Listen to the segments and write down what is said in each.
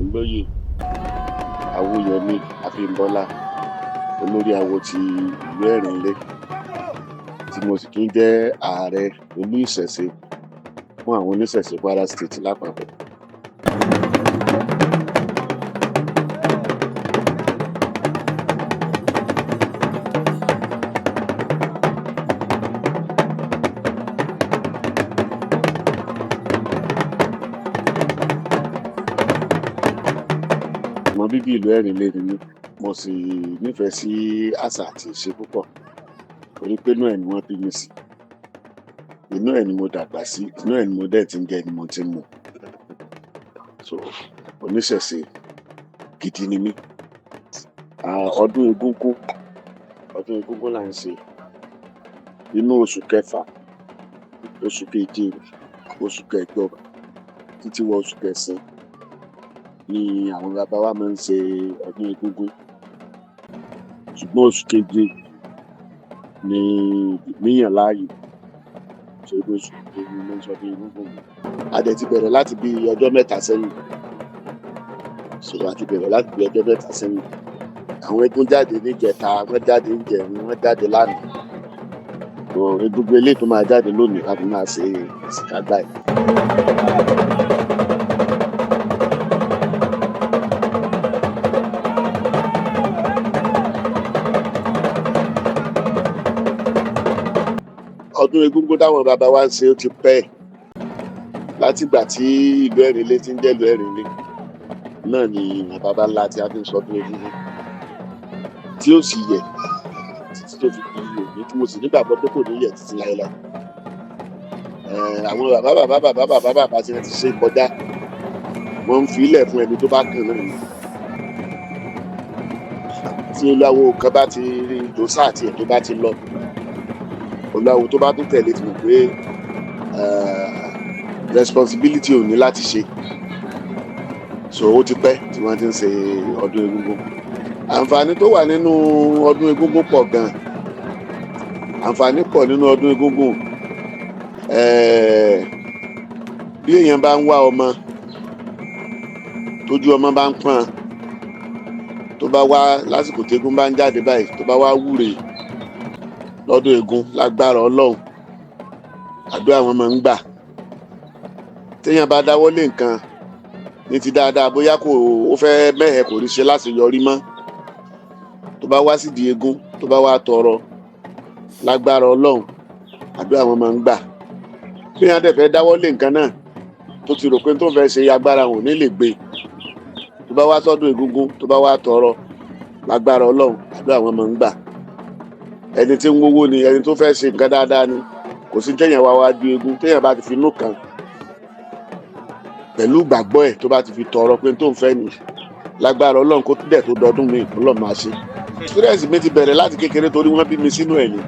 Olóyè Awóyẹmí Abímbọ́lá, olórí awo ti ìlú Ẹ̀rìnlé, tí mo sì tún jẹ́ ààrẹ olú ìṣẹ̀ṣe fún àwọn oníṣẹ̀ṣe Kwara State lápapọ̀. Ọmọ bíbí ìlú Ẹ̀rìnlé ni mí, mo sì nífẹ̀ẹ́ sí àṣà àti ìṣe púpọ̀ torí pé inú ẹ̀ ni wọ́n bí mi sí, inú ẹ̀ ni mo dàgbà sí, inú ẹ̀ ni mo dẹ̀ ti ń jẹ ni mo ti ń mu. So oníṣẹ̀ṣe gidi ni mí. Ọdún egúngún, ọdún egúngún là ń ṣe. Inú oṣù kẹfà, oṣù keje, oṣù kẹjọ títí wọ oṣù kẹsàn-án ni àwọn bàbá wa máa ń ṣe ọdún egúngún. Ṣùgbọ́n oṣù keje ni níyàn láàyò, ṣe oṣù keje ni wọ́n ń ṣe ọdún egúngún. A dẹ̀ ti bẹ̀rẹ̀ láti bí ọjọ́ mẹ́ta sẹ́yìn. So a ti bẹ̀rẹ̀ láti bí ọjọ́ mẹ́ta sẹ́yìn. Àwọn eégún jáde níjẹta, wọ́n jáde níjẹrin, wọ́n jáde lánàá. So egungun eléyìí tó máa jáde lónìí la fi máa ṣe àṣekágbá ẹ̀. Ọdún egúngún táwọn bàbá wa ń ṣe ó ti pẹ́. Látìgbà tí ìlú Ẹ̀rìnlé ti ń jẹ́ ìlú Ẹ̀rìnlé náà ni àwọn baba ńlá tí a fi ń sọdún egúngún, tí ó sì yẹ títí tó fi di òní, tí mo sì nígbàgbọ́ pé kò ní yẹ títí láéláé. Àwọn bàbá bàbá bàbá bàbá bàbá tí wọ́n ti ṣe kọjá, wọ́n ń fi ilẹ̀ fún ẹni tó bá kàn náà ni. Tí olúwawo kan bá ti rí tó sáà tiẹ̀ tó bá ti lọ, olúwawo tó bá tún tẹ̀lé ti mọ̀ pé responsibility ò ní láti ṣe. So ó ti pẹ́ tí wọ́n ti ń ṣe ọdún egúngún. Àǹfààní tó wà nínú ọdún egúngún pọ̀ gan. Àǹfààní pọ̀ nínú ọdún egúngún. Bí èèyàn bá ń wá ọmọ, tójú ọmọ bá ń pọ́n, tó bá wá lásìkò tí eégún bá ń jáde báyìí, tó bá wá wúre lọ́dún eégún lágbára Ọlọ́run, àdúrà wọn máa ń gbà. Téèyàn bá dáwọ́ lé nǹkan ní ti dáadáa, bóyá kò ó fẹ́ mẹ́hẹ̀ kò rí ṣe láṣeyọrí mọ́, tó bá wá sídìí eégún, tó bá wá tọrọ lágbára Ọlọ́run, àdúrà wọn máa ń gbà. Bí èèyàn dẹ̀ fẹ́ dáwọ́ lé nǹkan náà tó ti rò pé tó fẹ́ ṣe agbára òun ní lè gbé, tó bá wá sọ́dún egúngún, tó bá wá tọrọ lágbára Ọlọ́run, àdúrà wọn máa ń gbà. Ẹni tí ń wówó ni, ẹni tó fẹ́ ṣe nǹkan dáadáa ni, kò sí téèyàn wá wá ju eégún, téèyàn bá ti fi inú kan pẹ̀lú ìgbàgbọ́ ẹ̀ tó bá ti fi tọrọ pé tó ń fẹ́ ni lágbára Ọlọ́run, kó dẹ̀ tó dọdún mi Ọlọ́run máa ṣe. Experience mi ti bẹ̀rẹ̀ láti kékeré torí wọ́n bí mi sínú ẹ̀ ni.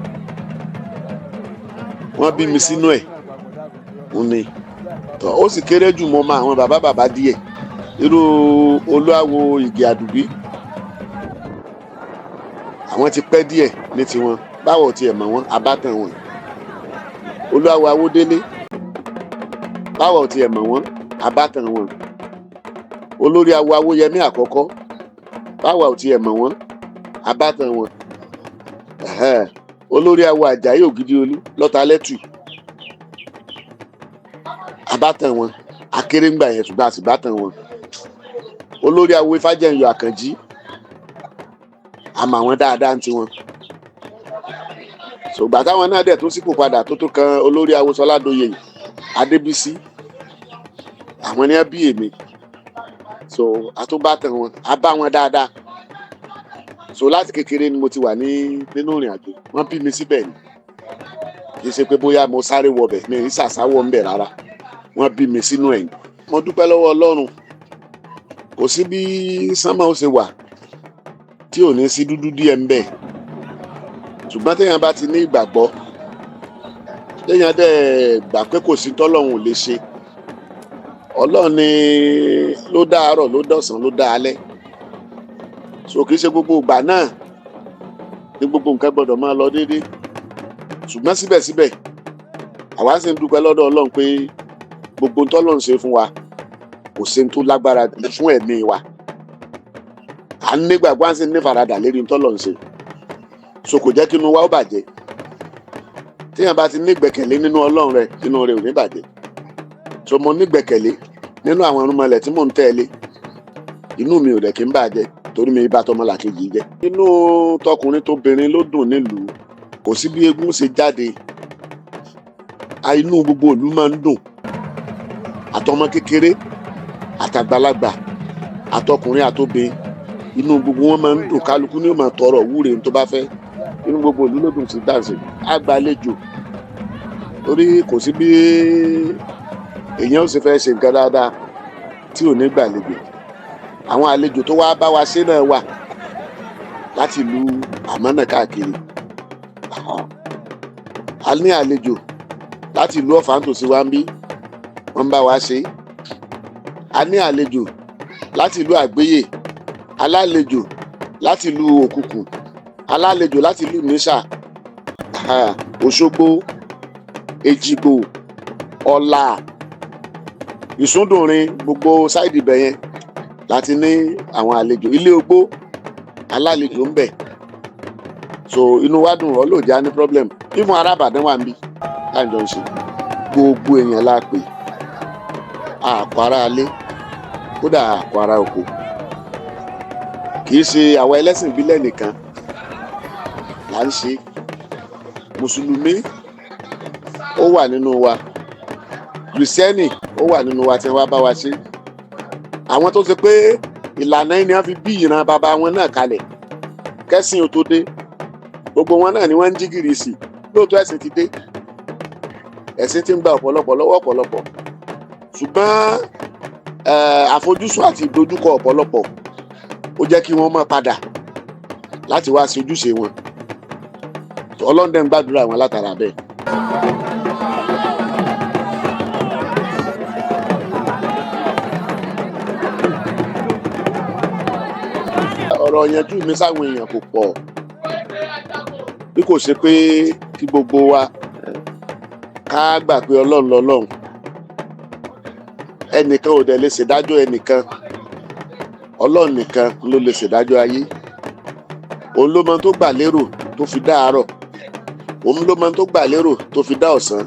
Wọ́n bí mi sínú ẹ̀ ń ni. Tọ́ ó sì kéré jù mọ́ àwọn bàbá bàbá díẹ̀. Irú Olúawo Ìgè Àdùbí, àwọn ti pẹ́ díẹ̀ ní tiwọn, báwo tiẹ̀ mọ̀ wọ́n, abátàn wọn. Olúawo Awódélé, báwo tiẹ̀ mọ̀ wọ́n, abátàn wọn. Olórí awo Awóyẹmí àkọ́kọ́, báwo tiẹ̀ mọ̀ wọ́n, abátàn wọn. Olórí awo Àjàyí Ògìdìolú lọ́talẹ́tù, abátàn wọn. Akéré ńgbà yẹn ṣùgbọ́n a sì bátàn wọn. Olórí awo Ifájẹ́nyọ Àkànjí, àmọ́ àwọn dáadáa ń tiwọn. Ṣùgbọ́n táwọn náà dẹ̀ tún sípò padà tó tún kan olórí awo Sọládòyè Adébísí, àwọn ni wọ́n bí èmi. So àtúbátàn wọn, a bá wọn dáadáa. So láti kékeré ni mo ti wà ní nínú ìrìn àjò, wọ́n bí mi síbẹ̀ ni. Kì í ṣe pé bóyá mo sáré wọbẹ̀, mi ì ṣàṣàwọ̀ ńbẹ̀ rárá. Wọ́n bí mi sínú ẹ̀. Mo dúpẹ́ lọ́wọ́ Ọlọ́run. Kò sí bí sánmà ó ṣe wà tí ò ní sí dúdú díẹ̀ ńbẹ̀. Ṣùgbọ́n téèyàn bá ti ní ìgbàgbọ́, téèyàn dẹ̀ gbà pé kò sí tọ́lọ́run ò lè ṣe. Ọlọ́run ni ló dá àárọ̀, ló dọ̀sán, ló dá alẹ́. So kì í ṣe gbogbo ìgbà náà ní gbogbo nǹkan gbọdọ̀ máa lọ déédéé. Ṣùgbọ́n síbẹ̀síbẹ̀, àwa sì ń dúpẹ́ lọ́dọ̀ Ọlọ́run pé gbogbo tọ́lọ́run ṣe fún wa Kò sí ní tó lágbára fún ẹ̀mí wa. À ń nígbàgbọ́, à ń sì ní faradà lérí tọ́lọ̀ ń ṣe, so kò jẹ́ kí inú wa ó bàjẹ́. Téèyàn bá ti nígbẹ́kẹ̀lé nínú Ọlọ́run rẹ̀, inú rẹ̀ ò ní bàjẹ́. So mo nígbẹ́kẹ̀lé nínú àwọn irúnmọlẹ̀ tí mò ń tẹ̀lé, inú mi ò dẹ̀ kí ń bàjẹ́ torí mi bá tọmọlàkejì jẹ́. Inú tọkùnrin tóbìnrin ló dùn nílùú. Kò sí bí eégún ṣe jáde, inú gbogbo ìlú máa ń dùn, àtọmọ kékeré àtàgbàlagbà, àtọkùnrin àtobìnrin, inú gbogbo wọn máa ń dùn. Kálukú ni ó máa tọrọ wúre tó bá fẹ́. Inú gbogbo ìlú ló dùn sí dáǹsì àgbàlejò, torí kò sí bí èèyàn ó sì fẹ́ ṣe nǹkan dáadáa tí ò ní gbàlejò. Àwọn àlejò tó wá bá wa ṣe náà wà láti ìlú àmọ́nà káàkiri. A ní àlejò láti ìlú Ọ̀fà nítòsí wa ń bí, wọ́n ń bá wa ṣe. A ní àlejò láti ìlú Àgbéyè, alálejò láti ìlú Òkùkù, alálejò láti ìlú Ìníṣà, Òṣogbo, Èjìgbò, Ọ̀là, Ìsúndùnrin, gbogbo sáìdì ibẹ̀ yẹn láti ní àwọn àlejò. Ilé Ogbó, alálejò ń bẹ. So inú wa dùn, ọlọ́ọ̀jà ní problem. Even ará Ìbàdàn wà ń bí láǹjọ ń ṣe. Gbogbo èèyàn la pè, àkọ ara alé, kódà àkọ ara oko. Kì í ṣe àwa ẹlẹ́sìn ìbílẹ̀ nìkan là ń ṣe. Mùsùlùmí ó wà nínú wa, kìrìsìtẹ́nì ó wà nínú wa tí wọ́n bá wa ṣe. Àwọn tó ṣe pé ìlànà ẹni wọ́n fi bí ìran bàbá wọn náà kalẹ̀ kẹ́sìn ó tó dé, gbogbo wọn náà ni wọ́n ń jí gìrì sí. Lóòótọ́ ẹ̀sìn ti dé, ẹ̀sìn ti ń gba ọ̀pọ̀lọpọ̀ lọ́wọ́ ọ̀pọ̀lọpọ̀, ṣùgbọ́n àfojúsùn àti ìdojúkọ ọ̀pọ̀lọpọ̀ ó jẹ́ kí wọ́n máa padà láti wá sí ojúṣe wọn. Ọlọ́run dẹ̀ ń gbàdúrà wọn látara bẹ́ẹ̀. Ọ̀rọ̀ yanjú mi sáwọn èèyàn kò pọ̀, bí kò ṣe pé kí gbogbo wa ká gbà pé Ọlọ́run lọ́lọ́run, ẹnìkan ò dẹ̀ lè ṣèdájọ́ ẹnìkan, Ọlọ́run nìkan ló lè ṣèdájọ́ ayé. Òun ló mọ tó gbà lérò tó fi dá àárọ̀, òun ló mọ tó gbà lérò tó fi dá ọ̀sán,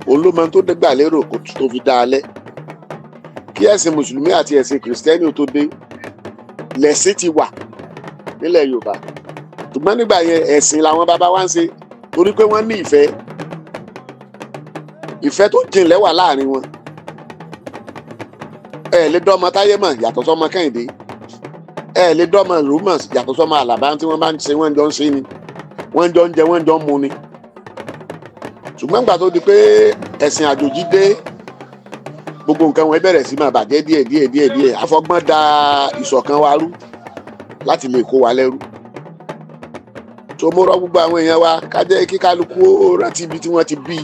òun ló mọ tó gbà lérò tó fi dá alẹ́. Kí ẹ̀sìn mùsùlùmí àti ẹ̀sìn kìrìsìtẹ́nì tó dé, lẹ̀sìn ti wà nílẹ̀ Yorùbá. Ṣùgbọ́n nígbà yẹn, ẹ̀sìn làwọn bàbá wa ń ṣe torí pé wọ́n ní ìfẹ́, ìfẹ́ tó jinlẹ̀ wà láàrin wọn. Ẹ lè dọ́mọ Táyé mọ̀ yàtọ̀ sọ́mọ Kẹ́hìndé, ẹ lè dọ́mọ ìlú mọ̀ yàtọ̀ sọ́mọ Àlàbá. Tí wọ́n bá ń ṣe, wọ́n jọ ń ṣe ni, wọ́n jọ ń jẹ, wọ́n jọ ń mu ni. Ṣùgbọ́n ìgbà tó di pé ẹ̀sìn àjòjì dé, gbogbo nǹkan wọn bẹ̀rẹ̀ sí máa bàjẹ́ díẹ̀ díẹ̀ díẹ̀ díẹ̀. Àfọgbọ́n da ìṣọ̀kan wa rú láti lè kó wa lẹ́rú. Tó mo rọ gbogbo àwọn èèyàn wa, ká jẹ́ kí kálukú ó rántí ibi tí wọ́n ti bí,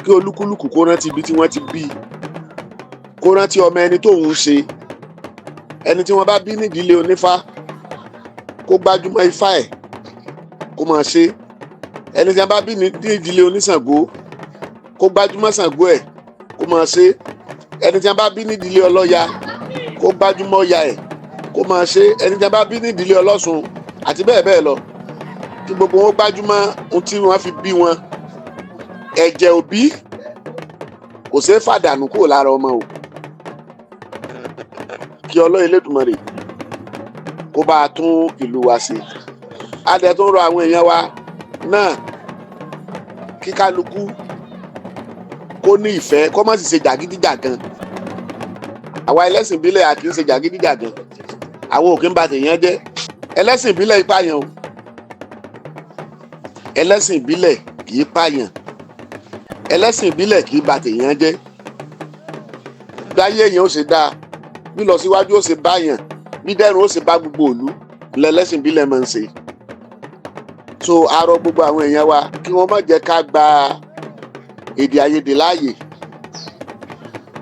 kí olúkúlùkù kó rántí ibi tí wọ́n ti bí, kó rántí ọmọ ẹni tó ń ṣe. Ẹni tí wọ́n bá bí nídìílé onífá, kó gbájúmọ́ ifá ẹ̀, kó máa ṣe. Ẹni tí wọ́n bá bí nídìílé oníṣàngó, kó gbájúmọ́ Ṣàngó ẹ̀, kó máa ṣe. Ẹni tí wọ́n bá bí nídìílé ọlọ́ya, kó gbájúmọ́ ọya ẹ̀, kó máa ṣe. Ẹni tí wọ́n bá bí nídìílé ọlọ́ṣun àti bẹ́ẹ̀ bẹ́ẹ̀ lọ, kí gbogbo wọn gbájúmọ́ ohun tí wọ́n fi bí wọn. Ẹ̀jẹ̀ òbí kò ṣeé fàdànù kúrò lára ọmọ o. Kí Ọlọ́run Elédùmarè kó bá a tún ìlú wa ṣe. A dẹ̀ tún rọ àwọn èèyàn wa náà kí kálukú kó ní ìfẹ́, kó má sì ṣe jàgídíjàgan. Àwa ẹlẹ́sìn ìbílẹ̀ a kì í ṣe jàgídíjàgan, àwọn ò kí ń ba tèèyàn jẹ́. Ẹlẹ́sìn ìbílẹ̀ ìpààyàn o, ẹlẹ́sìn ìbílẹ̀ kì í pààyàn, ẹlẹ́sìn ìbílẹ̀ kì í ba tèèyàn jẹ́. Dáyé èèyàn ó ṣe dáa, bí lọ síwájú ó ṣe báyàn, bí dẹ́rùn ó ṣe bá gbogbo ìlú lẹ́lẹ́sìn ìbílẹ̀ máa ń ṣe. So a rọ gbogbo àwọn èèyàn wa kí wọ́n má jẹ́ ká gba èdè àìyedè láàyè,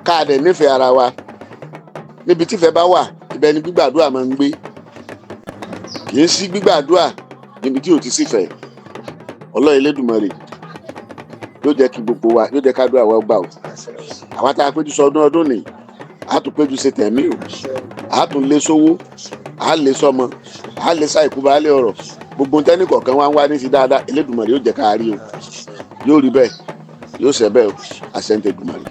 ká dẹ̀ nífẹ̀ẹ́ ara wa. Níbi tífẹ̀ẹ́ bá wà, ibẹ̀ ni gbígbàdúrà máa ń gbé. Kì í sí gbígbàdúrà níbi tí ò ti sífẹ̀ẹ́. Ọlọ́run Elédùmarè yóò jẹ́ kí gbogbo wa, yóò jẹ́ kádùrà wa gbà o. Àwa tá a péjú sọdún ọdún nìyí, a tún péjú ṣe tẹ̀mí o, a tún lé sówó, a lé sọmọ, a lé sáìkú baálé ọ̀rọ̀. Gbogbo tẹ́nì kọ̀ọ̀kan wá ń wá ní ti dáadáa, Elédùmarè yóò jẹ́ ká rí o. Yóò rí bẹ́ẹ̀, yóò ṣẹ bẹ́ẹ̀ o. Àṣẹ ń tẹ Èdùmàrè.